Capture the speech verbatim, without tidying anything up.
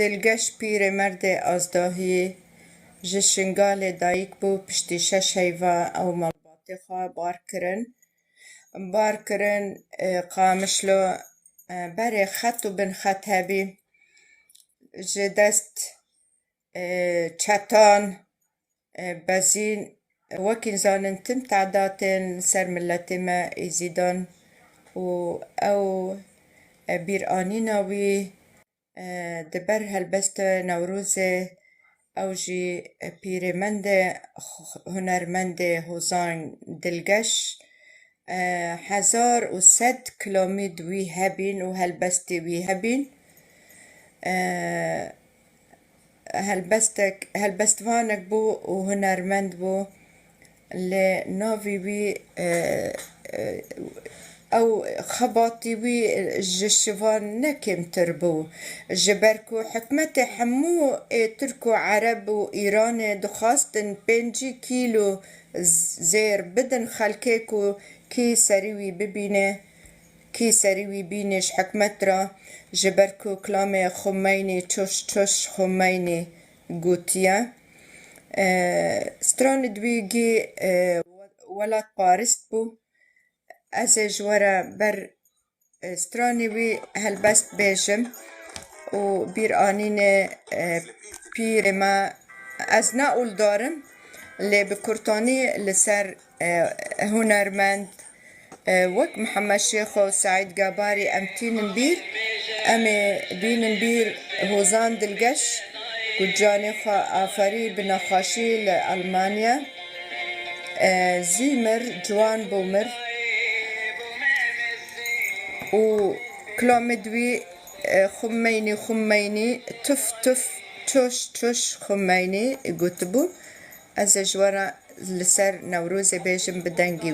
Dilgeş pîrê merdê Azdahiyê ji Şingalê dayik bû, piştî şeş heyva ew malbatê xwe bar kirin. Bar kirin, e, Qamişlo, e, berê xet û bin xet hebî. Ji dest, e, çetan, e, bezîn, wekî zanin tim tedatên ser miletê me Êzîdan û ew, e, bîranîna wî, e, di ber helbesta Newrozê ew jî, e, pîrê mendê, hunermendê Hozan Dilgeş, e, hezar û sed kilomî di wî hebîn û helbestê wî hebîn. E, helbestek, helbestvanek bû û hunermend bû. Li navê wî, e, e, ew xebatî wî ji şivan ne kêmtir bû. Ji ber ku hikûmetê hemû ê Tirk û Ereb û Îranê dixwastin pêncî kîlo zêr bidin xelkê ku kî serî wî bibîne, kî serî wî bîne ji hikûmet re, ji ber ku kilamê Xumeynî, çuş çuş Xumeynî gotiye. E, stranê di wî gî, e, welatparist bû. Ez ê ji we re ber, e, stranê wî helbest bêjim û bîranînê, e, pîrê me. Ez ne oldarim, lê bi kurtanî li ser, e, hunermend, e, wek Mihemed Şêxo û Seîd Gabarî em tînin bîr. Em ê bînin bîr Hozan Dilgeş, ku canê xwe aferî bi nexweşî li Almanya. E, zû mir, ciwan bû mir. Û kilamê di wî, e, Xumeynî, Xumeynî, tuf tuf, çuş çuş Xumeynî gotibû. Ez ê ji we re li ser Newrozê bêjim bi dengê wî.